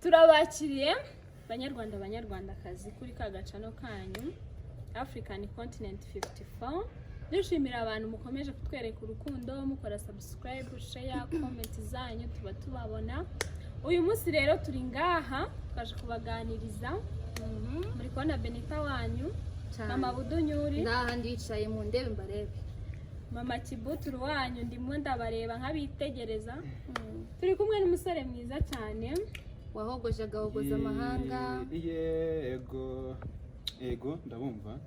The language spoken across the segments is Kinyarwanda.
Turabakiriye, Banyarwanda, Banyarwandakazi, kuri ka gacano kanyu African Continent 54. Dushimira abantu mukomeje kutwereka urukundo, mukora subscribe, share, comment zanyu tuba tubabona. Uyu munsi rero turi ngaha, twaje kubaganiriza. Muri kubona Benita wanyu, Mama Budunyuri. Ndaha, ndicaye mu ndebe mbarebe. Mama Kibuturu wanyu, ndimo ndabareba nk'abitegereza. Turi kumwe n'umusore mwiza cyane. Wahogoje agahogoza amahanga. Yego yego, ndabumva.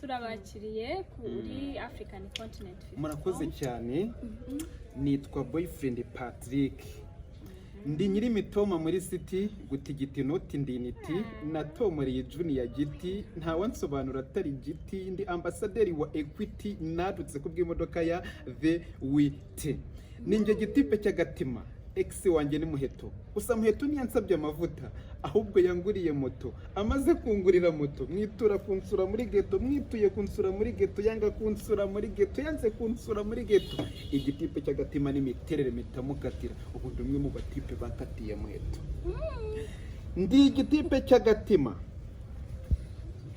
Turabakiriye kuri African Continent 54. Murakoze cyane. Nitwa Boyfriend Patrick, ndi nyiri mitoma muri city, gutigita inoti ndi initi, natomoreye junior giti, ntawansobanura atari giti. Ndi ambasaderi wa Equity, nadutse ku bw'imodoka ya VWT. Ninjye gitipe cy'agatima. Ex wanjye ni Muheto, gusa Muheto ntiyansabye amavuta, ahubwo yanguriye moto. Amaze kungurira moto, mwitura kunsura muri ghetto, mwituye kunsura muri ghetto, yanga kunsura muri ghetto, yanze kunsura muri ghetto. Igitipe cy'agatima n'imiterere mitamukatira. Ubu ndi umwe mu batipe bakatiye Muheto. Ndi igitipe cy'agatima,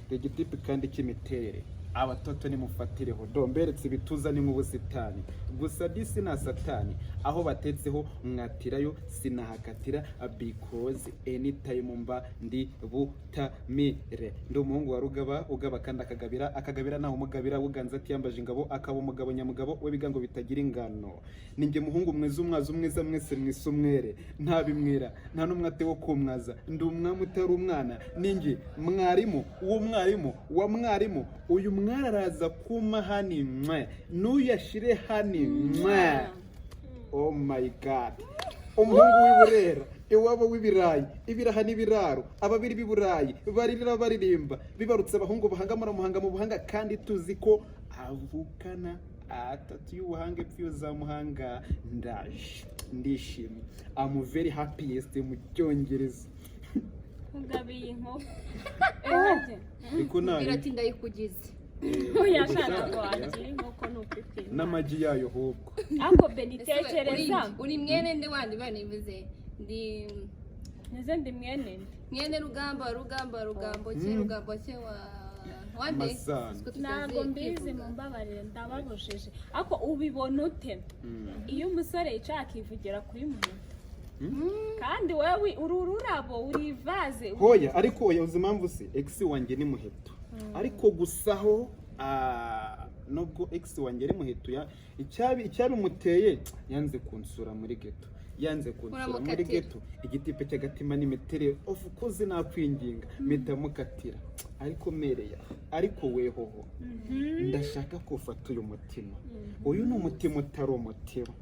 ndi igitipe kandi cy'imiterere. Abatoto nimufatireho, domberetse ibituza ni nk'ubusitani gusa. Disi na satani aho batetseho mwatirayo, sinahakatira, because anytime mba ndi butamire. Ndi umuhungu wa Rugaba, ugaba kandi akagabira, akagabira nawe umugabira buganza, atiyambaje ingabo, akaba umugabo nyamugabo w'ibigango bitagira ingano. Ninjye muhungu mwiza, umwazi umwiza mwese mwise umwere, nta bimwira, nta n'umwate wo kumwaza. Ndi umwami utari umwana, ninjye mwarimu w'umwarimu wa mwarimu. Uyu mwari araza kuma hani mwe, n'uyashire hani mwe. Oh my God, umuhungu w'i Burera, iwabo w'ibirayi, ibiraha n'ibiraro, ababiri b'i Burayi baririra baririmba, bibarutse abahungu bahanga muramuhanga mu buhanga, kandi tuzi ko avukana atatu y'ubuhanga epfo za Muhanga. Ndaje, ndishimye, I'm very happiest mu Cyongereza. Nkugabiye inkoko eh. Ariko Mbwira nabi. Ati ndayikugize. Oya, ntabwo wagira inkoko, ni ukuri kw'Imana. N'amagi yayo ahubwo. Ariko Beni, Ese we, tekereza. Uri mwene nde wandi banivuze ndi? Nize ndi mwene nde? Mwene Rugamba, Rugamba, Rugambo cye, Rugambo cye wa wande. Masano. Siko tutazi Ntabwo mbizi. kwivuga. Mumbabarire, ndababujije. Ariko ubibona ute iyo umusore yicaye akivugira kuri Muheto, kandi wowe uri ururabo, uri ivaze? Hoya, ariko oya, uzi impamvu se? Ex wanjye ni Muheto, ariko gusaho nubwo ex wanjye ari Muheto, ya icyabimuteye, yanze kunsura muri ghetto, yanze kunsura muri Uramukatira. ghetto. Igitipe cy'agatima n'imiterere, of course nakwinginga mpita ariko mereya. Ariko wehoho ndashaka ko ufata uyu mutima. Uyu ni umutima utari umutima.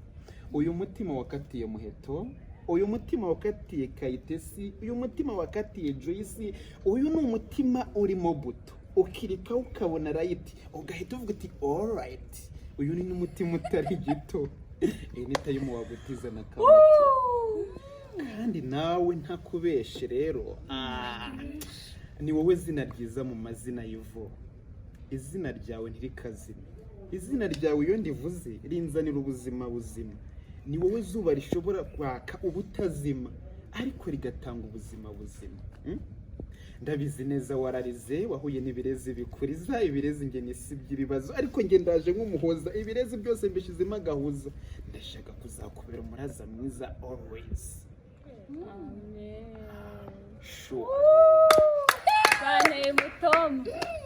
Uyu mutima wakatiye Muheto, uyu mutima wakatiye Kayitesi, uyu mutima wakatiye Joyce. Uyu ni umutima urimo buto, ukirika ukabona right, ugahita uvuga uti "Alright". Uyu ni n'umutima utari gito. Iyi ni time wagutiza na kamutima. Kandi nawe ntakubeshe rero, ni wowe zina ryiza mu mazina y'ivu. Izina ryawe ntirikazime. Izina ryawe iyo ndivuze rinzanira ubuzima buzima. Ni wowe zuba rishobora kwaka ubutazima, ariko rigatanga ubuzima buzima. Ndabizi neza wararize, wahuye n'ibirezi bikuriza. Ibirezi nge nisibye ibibazo, ariko nge ndaje nk'umuhoza. Ibirezi byose mbishyizemo agahuza. Ndashaka kuzakubera umuraza mwiza always. Amen. Sure. Banteye umutoma.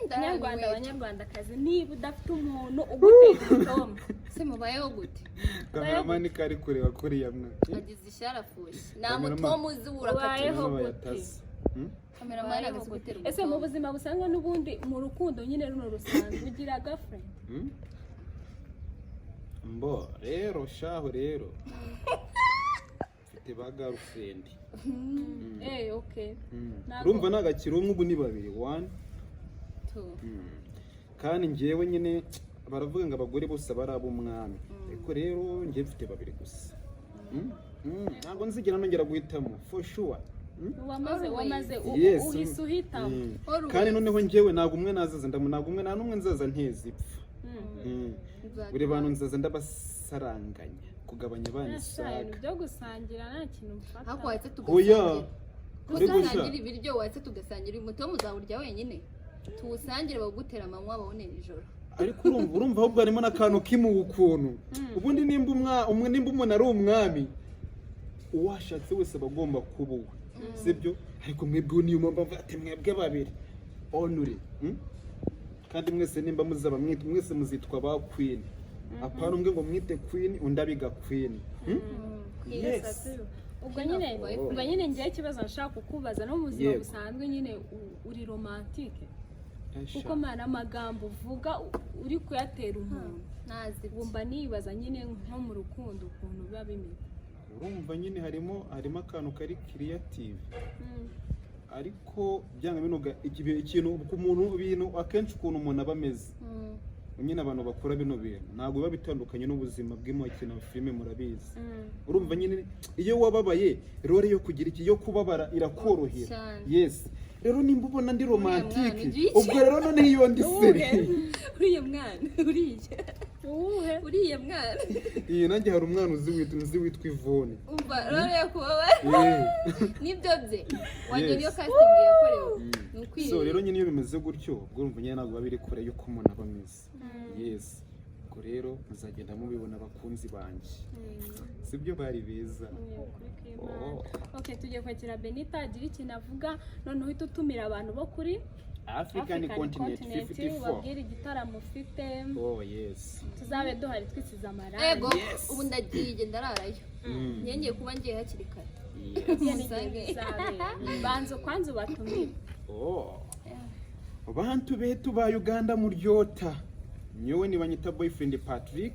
Banyarwanda, Banyarwandakazi, niba udafite umuntu ugutera umutoma, Se mubayeho gute? Kameramani kari kureba kuriya mwa. Agize ishyari, afushye nta Cameraman. mutomo uzi urakatira. Ubayeho Izuba gute? yataze. Kameramani agaze gutera Ese mu umutoma. buzima busanzwe n'ubundi mu rukundo nyine runo rusanzwe, ugira girlfriend? Hmm? Mbo rero shaho, rero mfite ba girlfriend. Eh, okay. Urumva nagakira umwe, ubu ni babiri, one. Two. Kandi njyewe nyine baravuga ngo abagore bose aba ari ab'umwami, ariko rero njye mfite babiri gusa. Ntabwo nzigera nongera guhitamo, for sure. Wamaze Always. Wamaze Yes. uhise uhitamo. Always. Kandi noneho njyewe ntabwo umwe nazaza ndamu, ntabwo umwe, nta n'umwe nzaza nteza ipfa. Buri bantu nzaza ndabasaranganya, kugabanya abana Asa, ibintu isaga. byo gusangira nta kintu mfata. Ariko wahise Hoya. tugasangira. Ko Mbega dusangira ibiryo, watse tugasangira umutobe, muzawurya wenyine? Tuwusangire, bawugutera amanywa, bawunera ijoro. Ariko urumva ahubwo harimo n'akantu k'imuwe ukuntu. Ubundi nimba umuntu ari umwami, uwashatse wese aba agomba kuba uwe, sibyo? Ariko mwebwe niyo mpamvu mvuga ati mwebwe babiri onure, Kandi mwese nimba muzaba mwese muzitwa ba queen, apana umwe ngo mwite queen, undi abiga queen, Yes. Ubwo nyine Oh. ubwo nyine ngewe ikibazo nshaka kukubaza, no mu buzima busanzwe nyine uri romantique? Esha. Kuko mana, amagambo uvuga uri kuyatera umuntu, Ntazi. wumva nibaza nyine nko mu rukundo ukuntu biba bimeze. Urumva nyine harimo akantu kari creative, ariko byanga binoga ikintu ku muntu, ibintu akenshi ukuntu umuntu aba ameze nyine, abantu bakora bino bintu ntabwo biba bitandukanye n'ubuzima bw'imikino filime, murabizi. Urumva nyine iyo wababaye, role yo kugira iki, yo kubabara irakorohera. Cyane. Yes, rero nimba ubona ndi romantique, Mwana, ugiye iki? ubwo rero noneho iyo ndi sérieux. Uriya mwana, uriya. Uwuhe? Uriya mwana. Iyi nanjye hari umwana uzi witwa, nzi witwa Yvonne. Umva, rero yo kubabara nibyo bye wagira niyo casting yakorewe ni ukwireba. So rero nyine iyo bimeze gutyo, ubwo urumva nyine ntabwo biba biri kure y'uko umuntu aba ameze. Yes, ubwo rero muzagenda mubibona, abakunzi banjye, sibyo? Bari beza. Ni ukuri kw'Imana. Oh. Okay, tugiye kwakira Benita agira ikintu avuga, noneho uhita utumira abantu bo kuri African Continent 54. Ubabwire igitaramo ufite. Oh yes. Tuzabe duhari twisize amarangi. Ego, ubu ndagiye, ndararayo. Ngiye kuba ngiye hakiri kare. Yes. Musange. Bizabera. Banza kwanza ubatumire. Oh. Bantu betu ba Uganda muryota, nyowe nibanyita Boyfriend Patrick,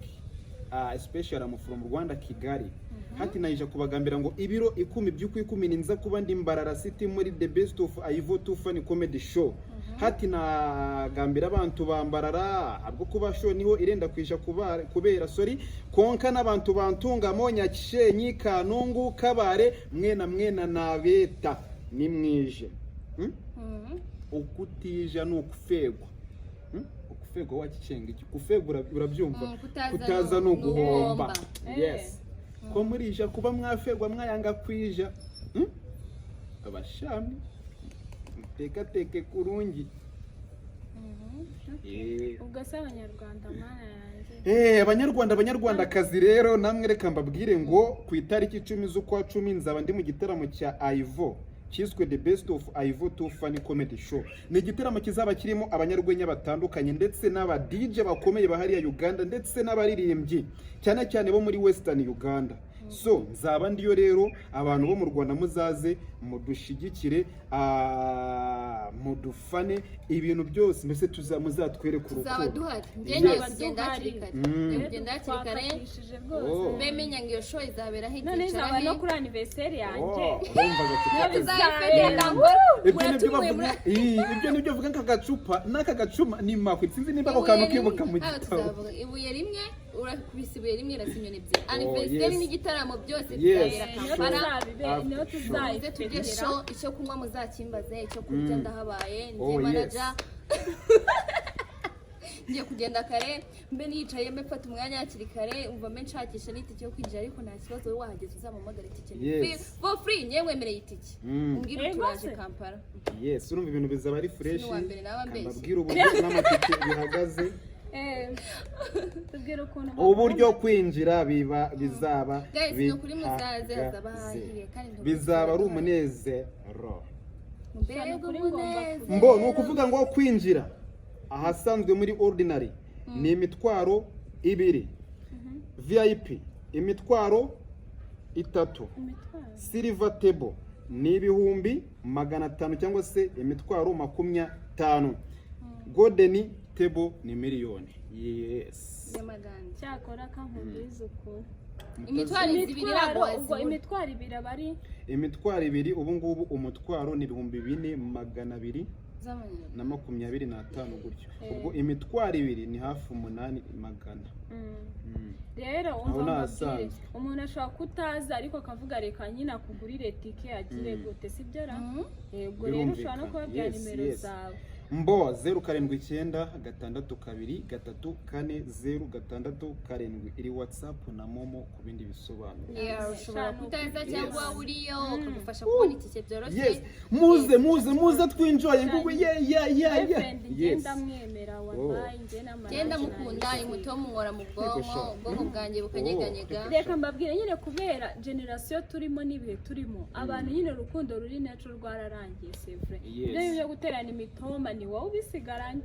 especially I'm from Rwanda, Kigali. Hati nayija kubagambira ngo ibiro 10 by'ukwi 10 ninza kuba ndi Mbarara City muri the best of Ivo Too Funny Comedy Show. Hati nagambira abantu ba Mbarara abwo kuba show niho irenda kwisha kubera, sorry, konka n'abantu bantungamo Nyakishenyi, Kanungu, Kabare, mwena mwena nabeta nimwije, Ukutija ni ukufegwa, Ukufegwa wakicenga iki? Kufegwa urabyumva? Kutaza. Kutaza ni uguhomba. Uguhomba. Yes, ko murija kuba mwafegwa mwayanga kwija, Abashami mutekateke kurungi. Ubwo se Abanyarwanda, mana yanjye. Abanyarwanda, Abanyarwandakazi, rero namwe reka mbabwire ngo ku itariki 10 z'ukwa 10 nzaba ndi mu gitaramo cya Ivo cyiswe The Best of Ivo Too Funny Comedy Show. Ni igitaramo kizaba kirimo abanyarwenya batandukanye ndetse n'aba DJ bakomeye bahariya Uganda, ndetse n'abaririmbyi cyane cyane bo muri Western Uganda. So nzaba ndiyo rero, abantu bo mu Rwanda muzaze mudushigikire, mudufane, ibintu byose mbese muzatwereke Tuzaba urukundo. duhari. Njye Yes. ngiye kugenda hakiri kare. Ngiye kugenda hakiri kare. Twakatishije rwose. Oh. Mbe menya ngo iyo show izabera he, None nzicara izaba no he. kuri anniversaire yanjye. Oh, urumva agacupa. Tuzayifetera Kampala. Ibyo nibyo Muratumiwe. bavuga. Ii, ibyo nibyo bavuga, nk'agacupa n'aka gacuma ni makwe, sinzi nimba ako kantu Ibuye kibuka mu rimwe, hano gitabo. tuzavuga ibuye rimwe, urakubise ibuye rimwe irasa inyoni ebyiri. Anniversaire n'igitaramo byose bizabera Niyo Kampala. niyo Muze tujye tuzayifetera. show, icyo kunywa muzakimbaze, icyo kurya ndahabaye. Oh, Njye manager yes. ngiye kugenda kare, mbe nicaye, mbe mfata umwanya hakiri kare, umva mbe nshakisha n'itike yo kwinjira, ariko nta kibazo, wowe wahageze uzampamagara, itike ni Yes. for free, nyewe wemereye itike. Umbwire Yego uturaje se. Kampala. Yes, urumva ibintu bizaba ari fresh. Ni uwa mbere naba mbeshye. Mbabwira uburyo n'amatike bihagaze. Tubwire ukuntu Uburyo kwinjira biba bizaba Guys, ni ukuri muzaze, hazaba bihagaze. hahiye, kandi ntabwo Bizaba ari tuzaba umunezero. Mbega Ni ukuri ngomba umunezero. Mbo ni ukuvuga ngo kwinjira ahasanzwe muri ordinary ni imitwaro 2, VIP imitwaro 3, Imitwaro. silver table ni 500,000 cyangwa se imitwaro 50, golden table ni miliyoni. Yes. Y'amaganda. Cyakora kankubwiza ukuri. Imitwaro ibiri ntabwo Imitwaro, ubwo wazibura. imitwaro ibiri aba ari Imitwaro ibiri, ubu ngubu umutwaro ni 4225 Z'amanyarwanda. gutyo. Ubwo imitwaro ibiri ni hafi 800. Rero Aho umva ni mbabwire, ahasanzwe. umuntu ashobora kutaza ariko akavuga reka nyine akugurire tike, agire gute, sibyo ra? Ubwo rero ushobora no Birumvikana. kubabwira Yes, nimero yes. zawe. Mbo 0796234067. Iri WhatsApp na MoMo ku bindi bisobanuro. Yeah, ushobora kutaza cyangwa Yes. uriyo ukagufasha kubona itike byoroshye. Yes, muze muze muze twinjoye ngugu. Yeah. Boyfriend, Yes. ngenda mwemera, wallahi, njye n'amaraso Genda mukunda nanjye. umuto munkora mu bwonko, sha. ubwonko bwanjye bukanyeganyega. Reka mbabwire nyine, kubera generation turimo n'ibihe turimo, abantu nyine urukundo ruri natural rwararangiye, c'est vrai. Yes. Ibyo byo guterana imitoma ni wowe ubisigaranye,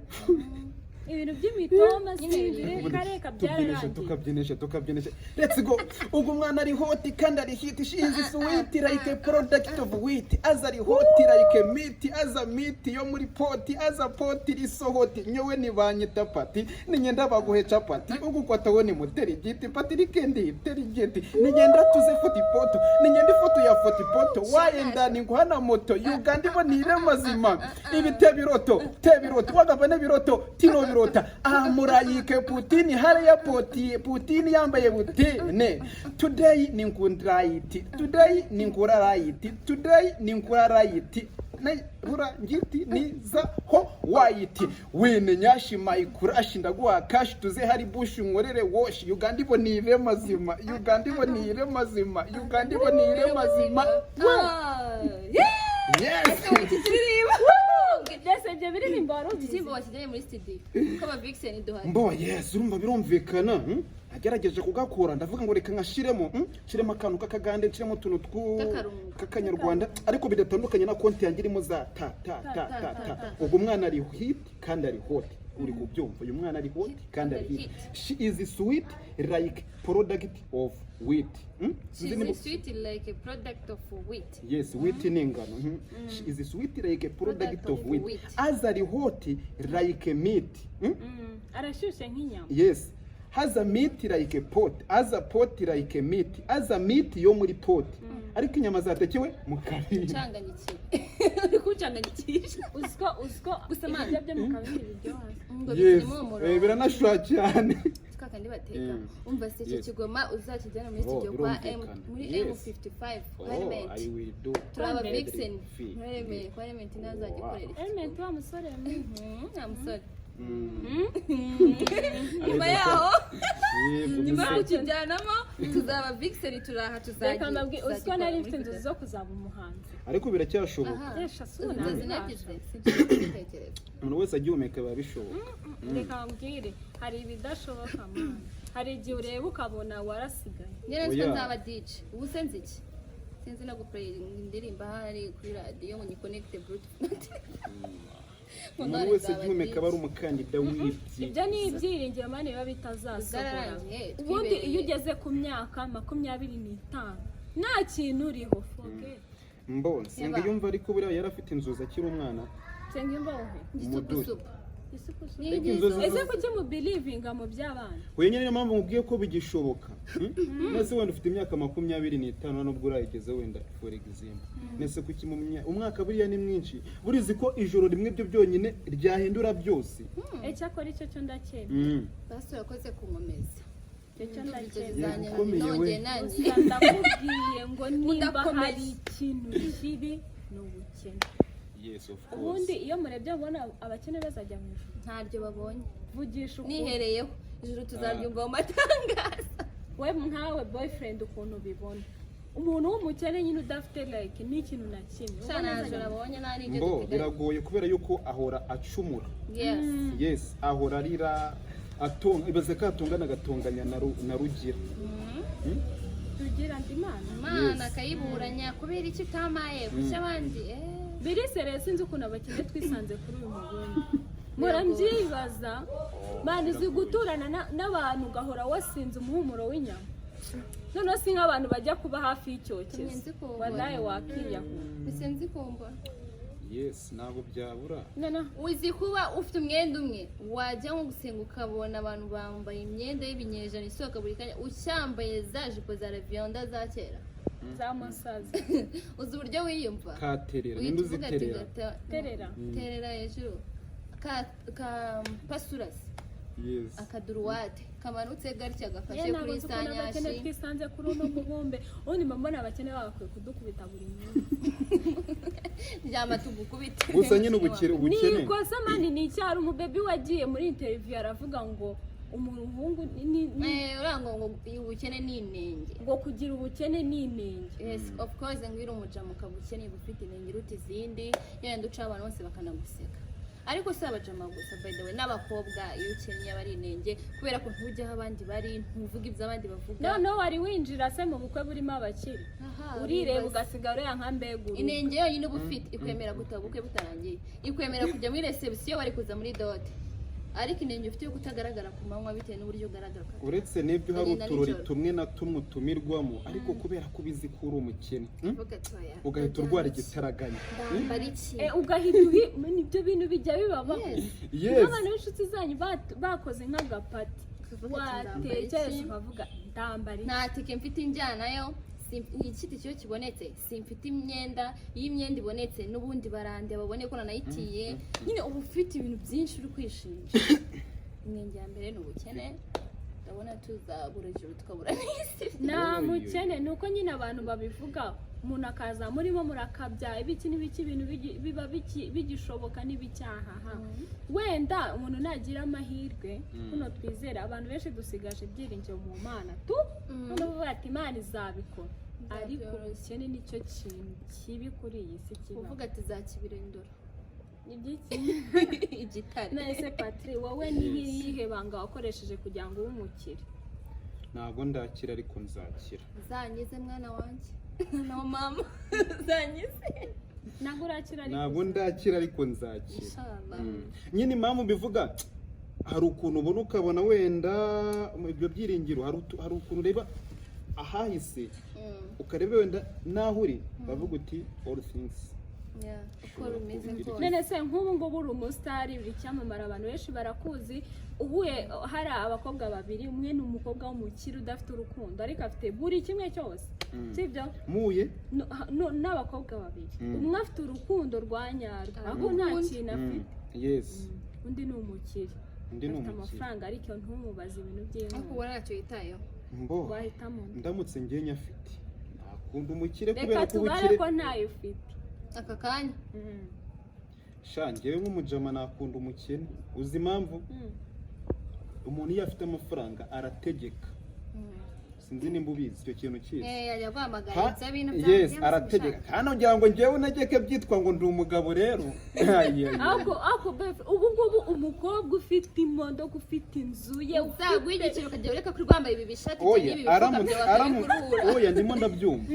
ibintu by'imitoma sinzi, reka reka, Tubyinisha, byararangiye. tukabyinisha, tukabyinisha. Let's go. Ubwo umwana ari hot kandi ari hit. She is sweet like a product of wheat, as ari hot like a meat, as a meat yo muri pot, as a pot iri so hot. Nyowe nibanyita pati, ninyenda baguhe capati, ugukwata we ni muteri igiti, Patrick ndi teri igiti, ninyenda tuze foti poto, ninyenda ifoto ya foti poto, wayenda ni nguhana moto. Uganda ibonire mazima ibite biroto te biroto wagamba ne biroto tino birota amurayike Putin hariya poti Putin yambaye butine. Today ni nkundrayiti, today ni nkurarayiti, today ni nkurarayiti, rura ngiti ni za ho wayiti wine nyashi my crush, ndaguha cash, tuze hari bush nkorere wash. Uganda ibonire mazima, Uganda ibonire mazima, Uganda ibonire mazima. Ah, yeah! Yes. Iki kiririmbo. Byose ibyo biririmbo wari ubizi? Ikirimbo wakijyanye muri studio ko aba Vixen duhari. Mbo yes, urumva birumvikana, Agerageje kugakura, ndavuga ngo reka nkashiremo, Nshiremo akantu k'akagande, nshiremo utuntu K'akarungo. k'akanyarwanda, ariko bidatandukanye na konti yanjye irimo za ta ta ta ta ta. Ubwo umwana ari hit kandi ari hot, uri kubyumva? Uyu mwana ari hot kandi ari hit. She is sweet like product of wheat. She's Sinzi niba- sweet like a product of wheat. Yes, wheat ni ingano. She is sweet like a product of wheat, wheat. as ari hot like a meat. Arashyushye nk'inyama. Yes, has a meat like a pot, has a pot like a meat, has a meat yo muri pot, ariko inyama zatekewe mu kabindi. Ncanganyikiwe, uri kuncanganyikisha. Uziko Gusa man. ibiryo byo mu kabindi biryoha. Ngo Yes. bikirimo umuriro. Biranashuha cyane. Kakandi bateka. Umva se, icyo kigoma uzakijyana muri Oh, studio kwa M birumvikana. muri Yes. M55 Oh, kwa Element. I will do. Turaba Element. Vixen Fi. muri Element, kwa Element ntazajya ikorera iki. Element wa musore. Nta musore. Nyuma Nyuma yaho, nyuma yo kukijyanamo, tuzaba Vixen, turaha tuzajya. Reka mbabwire, uziko nari mfite inzozi zo kuzaba umuhanzi. Ariko biracyashoboka. Yesha, si ubu Inzozi nabibasha. nagize sinshobora kubitekereza. Umuntu wese agihumeka biba bishoboka. Reka mbwire, hari ibidashoboka man. Hari igihe ureba ukabona warasigaye. Njye nzi ko Oya. nzaba DJ. Ubu se nzi iki? Sinzi no guplayinga indirimbo ahari kuri radiyo ngo nyikonekite bluetooth. Umuntu wese agihumeka aba ari umukandida w'ibyi. Ibyo ni ibyiringiro man, biba bitazasohora. Byararangiye, Ubundi twibereye. iyo ugeze ku myaka 25 nta kintu uriho, forget. Mbo Nsengiyumva, ariko buriya yari afite inzozi akiri umwana. Nsengiyumva wowe? Umuduri. Igisupusupu. Isukusuku. Ariko inzozi Ese kuki mubelivinga mu by'abana? Oya nyine, niyo mpamvu mubwiye ko bigishoboka. Nese wenda ufite imyaka 25 nubwo urayigeze wenda, for example, nese kuki mu umwaka buriya ni mwinshi? Burizi ko ijoro rimwe byo byonyine ryahindura byose. Icyakora icyo cyo ndacyemera. Basi urakoze kunkomeza. Icyo cyo Inzozi ndacyemera. zanjye Yagukomeye we. nongeye nanjye. Gusa ndakubwiye ngo nimba Udakomeye. hari ikintu kibi ni ubukene. Yes, of course. Ubundi iyo murebye mubona abakene bazajya mu ijuru? Ntaryo babonye. Vugisha ukuri. Nihereyeho, ijuru tuzaryumva mu matangazo. We nkawe boyfriend, ukuntu ubibona, umuntu w'umukene nyine udafite like n'ikintu na kimwe, Sha, ubona nta azajya joro abonye, nta n'ibyo Mbo duteganya. biragoye kubera yuko ahora acumura. Yes. Yes, ahora arira, atonga, ibaze ko atongana agatonganya na Rugira. Rugira ndi Imana. Imana Yes. akayiburanya kubera icyo utamaye kuki abandi Birise sinzi ukuntu abakene twisanze kuri uyu mubumbe, mpora mbyibaza. Mani, uzi guturana n'abantu ugahora wasinze umuhumuro w'inyama? Noneho si nk'abantu bajya kuba hafi y'icyokezo. Nzi kuwubona. Wadaye wakiyahura. Sinzi kumbura. Yes, ntabwo byabura. Noneho Uzi kuba ufite umwenda umwe, wajya nko gusenga ukabona abantu bambaye imyenda y'ibinyejana isohoka buri kanya, ucyambaye za jipo za reviyonda za kera? Za musazi. Uzi uburyo wiyumva? Katerera. Uhita Ninde uvuga ati uziterera? Terera. Terera hejuru ka pasurasi. Yes. Akaduruwate kamanutse gatya gafashe Yewe, ntabwo kuri nzi ukuntu abakene sanyashi. twisanze kuri uno mubumbe. Ubundi mba mbona abakene bagakwiye kudukubita buri munsi. Ryama tugukubite. Gusa nyine ubukene Ni ubukene ikosa, man, ni icyaha. Umubebi wagiye muri interview aravuga ngo umuhungu ni Eh, uriya ngo ubukene ni inenge. Ngo kugira ubukene ni inenge. Yes, of course. Ngo uri umujama ukaba ukeneye, uba ufite inenge iruta izindi, yenda uca abantu bose bakanaguseka. Ariko si abajama gusa, by the way, n'abakobwa iyo ukennye aba ari inenge, kubera ko ntujya aho abandi bari, ntuvuga ibyo abandi bavuga. Noneho wari winjira se mu bukwe burimo abakire, Aha, urireba, wibaza. ugasigara uriya nka mbeguru. Inenge yonyine uba ufite ikwemera gutaha ubukwe butarangiye, ikwemera kujya muri reception bari kuza muri dot, ariko inenge ufite yo kutagaragara ku manywa bitewe n'uburyo ugaragara. Uretse n'ibyo, hari Ukagenda uturori nijoro. tumwe na tumwe utumirwamo, ariko kubera ko ubizi ko uri umukene, Uvuga ati, "Oya, ugahita urwara igitaraganya. ndambara iki?" Ugahita uhi nibyo bintu bijya bibabaho. Yes. Yes. Nk'abantu b'inshuti zanyu bakoze nk'agapati, Ukavuga ati, "Ndambara watekereza iki?" ukavuga, "Ndambara iki?" Nta tike mfite injyanayo, igiti cyo kibonetse, simfite imyenda. Iyo imyenda ibonetse n'ubundi barandeba babone ko nanayitiye. Nyine uba ufite ibintu byinshi uri kwishinja. Inenge ya mbere ni ubukene. Ndabona tuzabura ijuru tukabura n'isi. Nta mukene, ni uko nyine abantu babivuga, umuntu akaza murimo murakabya ibiki n'ibiki, ibintu biba bigishoboka n'ibicyahaha. Wenda umuntu nagira amahirwe, kuno twizere, abantu benshi dusigaje ibyiringiro mu Mana tu, noneho bavuga ati, "Imana izabikora." Ariko Nzabyoroshya. ubukene nicyo kintu kibi kuri iyi si kiba. Kuvuga ati zakibirindura. Ni iby'iki? Igitare. None Patri, wowe ni iyihe banga wakoresheje kugira ngo ube umukire? Ntabwo ndakira, ariko nzakira. Zanyize, mwana wanjye na mama, zanyize. Ntabwo urakira, ariko Ntabwo ndakira, ariko nzakira. Inshallah. Nyine impamvu mbivuga, hari ukuntu ubona ukabona wenda ibyo byiringiro, hari ukuntu ureba ahahise, ukareba wenda n'aho uri, bavuga uti, "All things Yeah, uko rumeze kose. None se nk'ubu ngubu uri umusitari, uri icyamamare, abantu benshi barakuzi, uhuye hari abakobwa babiri, umwe ni umukobwa w'umukire udafite urukundo ariko afite buri kimwe cyose, sibyo? Muye. N'abakobwa babiri, umwe afite urukundo rwa nyarwo ahubwo nta kintu afite, undi ni umukire, Undi ni afite umukire. amafaranga ariko ntumubaze ibintu Ariko by'inkunga. ubona ntacyo yitayeho. Mbo Wahitamo undi. Ndamutse ngiye nyafite, nakunda umukire Reka kubera ko tubare ubukire ko ntayo ufite. Aka kanya. Sha, njyewe nk'umujama nakunda umukene. Uzi impamvu? Umuntu iyo afite amafaranga arategeka. Sinzi nimba ubizi icyo kintu kizi. Eh, yajya guhamagara ibyo bintu Yes, arategeka. Hano ngira ngo njyewe untegeke byitwa ngo ndi umugabo rero. Ay, ay, ay. Ako befe, ubu ngubu umukobwa ufite imodoka, ufite inzu ye, Uzaguha igiciro ukajya ureka kuri rwambaye ibi bishati Oya, n'ibi bifuka aramutse byawe aramutse bakabikurura. Oya, ndimo ndabyumva.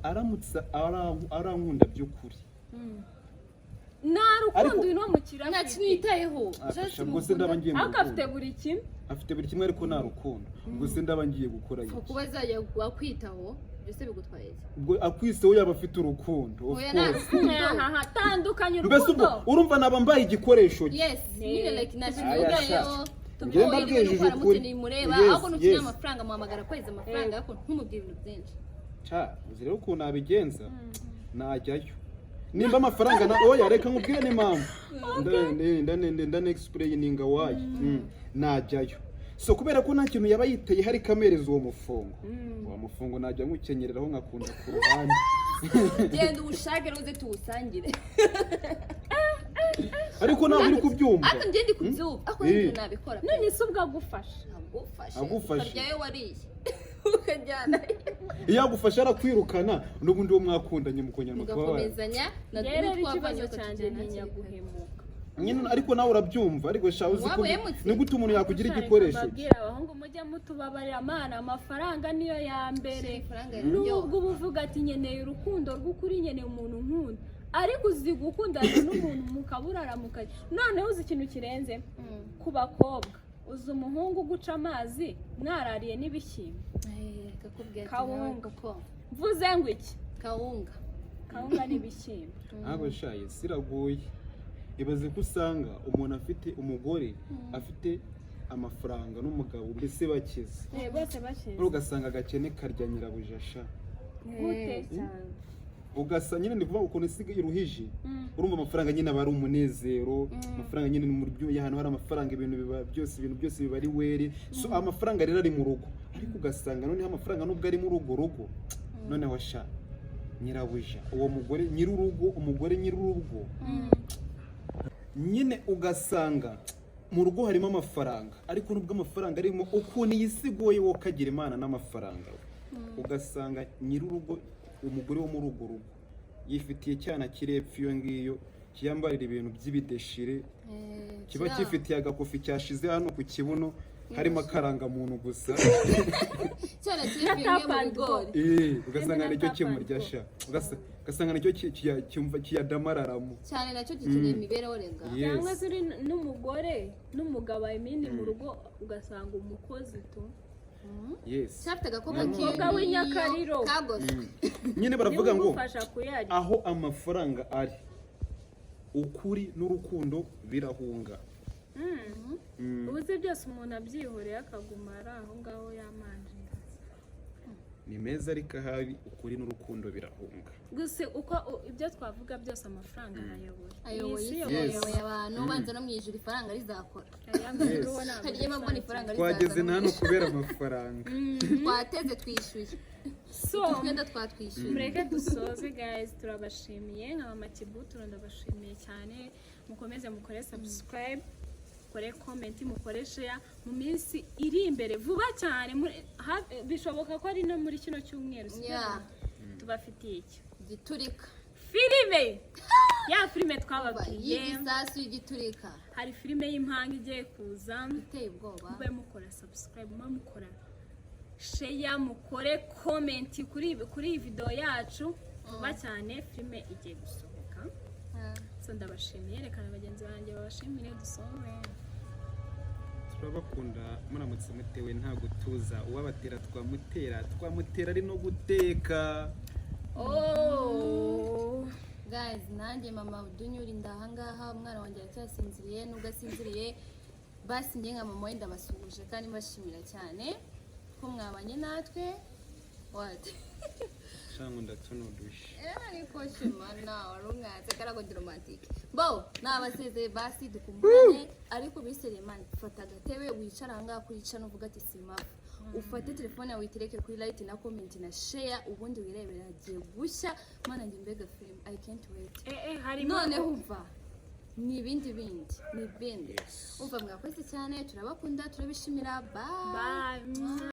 Aramutse arankunda by'ukuri. Nta rukundo Ariko- uyu ni umukire Nta afite. kintu yitayeho. Afasha, ubwo se ndaba ngiye mu Ariko afite rukundo? buri kimwe. Afite buri kimwe ariko nta rukundo, ubwo se ndaba ngiye gukora iki? Kuba azajya akwitaho byose bigutwaye iki? Ubwo akwiseho yaba afite urukundo, of Oya, nta course. rukundo. Ahaha, tandukanye Mbese ubwo urukundo. urumva naba mbaye igikoresho cye. Yes, nyine like nta kintu Aya, yitayeho. sha. Njyewe mbabwije ukuri. Nimureba Yes, ahubwo nukeneye yes. amafaranga muhamagara kwezi amafaranga, ariko ntumubwire ibintu byinshi. Ca, uzi rero ukuntu nabigenza? Najyayo nimba amafaranga na oya, reka nkubwire n'impamvu ndane explaininga why. Najyayo so kubera ko nta kintu yaba yiteye, hari kamereza uwo mufungo, uwo mufungo najya nywukenyereraho nkakunda ku ruhande. Genda uwushake ruze tuwusangire. Ariko ntabwo uri kubyumva. Ariko njye ndi kubyumva, ariko Eh. nabikora. None se ubwo agufasha? Agufashe. Agufashe. Ukaryayo wariye ukajyana. Iyo agufashe arakwirukana, n'ubundi uwo mwakundanye mukongera mukaba Mugakomezanya na Rero n'utwavanye ikibazo cyanjye ukatujyana ntinya hakiri kare. guhemuka. Nyine ariko nawe urabyumva, ariko sha uzi ko Waba uhemutse? ni gute umuntu yakugira Reka igikoresho cye? mbabwire, abahungu mujye mutubabarira mana, amafaranga niyo ya mbere. Amafaranga Nubwo uba uvuga ati, "Nkeneye urukundo rw'ukuri, nkeneye umuntu nkunda," ariko uzi gukundana n'umuntu mukaburara mukajya, noneho uzi ikintu kirenze ku bakobwa? Uzi umuhungu uguca amazi mwarariye n'ibishyimbo? Kakubwira ati Kawunga. nawe koko. Mvuze ngo iki? Kawunga. Kawunga n'ibishyimbo. Ntabwo sha, isi iragoye. Ibaze ko usanga umuntu afite umugore afite amafaranga n'umugabo, mbese bakize. Eh, bose bashize. Rero ugasanga agakene karya nyirabuja sha. Gute? Cyane. Ugasa nyine ndi kuvuga ukuntu isi iruhije. Urumva amafaranga nyine aba ari umunezero. Amafaranga nyine ni mu buryo, ahantu hari amafaranga ibintu biba byose, ibintu byose biba ari weri. So amafaranga rero ari mu rugo, ariko ugasanga noneho amafaranga nubwo ari muri urwo rugo, noneho sha Nyirabuja, uwo mugore nyir'urugo, umugore nyir'urugo nyine, ugasanga mu rugo harimo amafaranga, ariko nubwo amafaranga arimo, ukuntu iyi si igoye, wowe ukagira Imana n'amafaranga we. Ugasanga nyir'urugo, umugore wo muri urwo rugo, yifitiye icyana kiri epfo iyo ngiyo, kiyambarira ibintu by'ibideshire, kiba cyifitiye agakofi cyashize hano ku kibuno, harimo akarangamuntu gusa. Cyana kiri bimwe mu bigori. Ugasanga nicyo kimurya sha. Ugasanga nicyo cyumva kiyadamararamo. Cyane, nacyo gikeneye imibereho renga. Cyangwa se uri n'umugore n'umugabo, I mean, mu rugo ugasanga umukozi tu Yes. Cyafite agakobwa Umukobwa w'inyakariro. Kagoswe. Nyine baravuga niwe ngo umufasha kuyarya. Aho amafaranga ari, ukuri n'urukundo birahunga. Ubu se byose umuntu abyihoreye akaguma ari aho ngaho yamanje. Ni meza, ariko ahari ukuri n'urukundo birahunga. Gusa uko ibyo twavuga byose, amafaranga arayoboye. Ayoboye Iyi si isi, iyoboye. ayoboye abantu. Ubanza no mu ijuru ifaranga rizakora. Aya makuru wo ntabwo Hari igihe mbona bisanzwe. ifaranga Twageze rizaza. na hano kubera amafaranga. Twateze, twishyuye. So Utwenda twatwishyuye. mureke dusoze guys, turabashimiye. Nka Mama Kibuturo ndabashimiye cyane. Mukomeze mukore subscribe, mukore comment, mukore share. Mu minsi iri imbere vuba cyane, bishoboka ko ari no muri kino cyumweru, sibyo? Yeah. Tubafitiye iki? Giturika. Filime, ya filime twababwiye. Y'igisasu y'igiturika. Hari filime y'impanga igiye kuza iteye ubwoba. Mube mukora subscribe, mube mukora share, mukore comment kuri iyi video yacu. Vuba cyane filime igiye gusohoka. So ndabashimiye, reka na bagenzi banjye babashimire, dusoze. Turabakunda. Muramutse mutewe nta gutuza, uwabatera twamutera, twamutera ari no guteka. Oh. Guys, nanjye Mama Dunyuri ndahangaha. Umwana wanjye aracyasinziriye. Nubwo asinziriye, basi njye nka mama we ndabasuhuje kandi mbashimira cyane ko mwabanye natwe. What? Cyangwa ndatunudushe. Ariko shimana wari umwatse karago ndi romantique bo nabasezeye. Basi dukumburane, ariko bisereye man, fata agatebe wicara ahangaha kuri channel uvuga ati simapfa, ufate telefone yawe uyitereke kuri like na comment na share, ubundi wirebera. Hagiye gushya. Mana njye, mbega film, I can't wait. Harimo Noneho umva, ni ibindi bindi, ni ibindi. Umva, mwakoze cyane, turabakunda, turabishimira. Bye. Bye.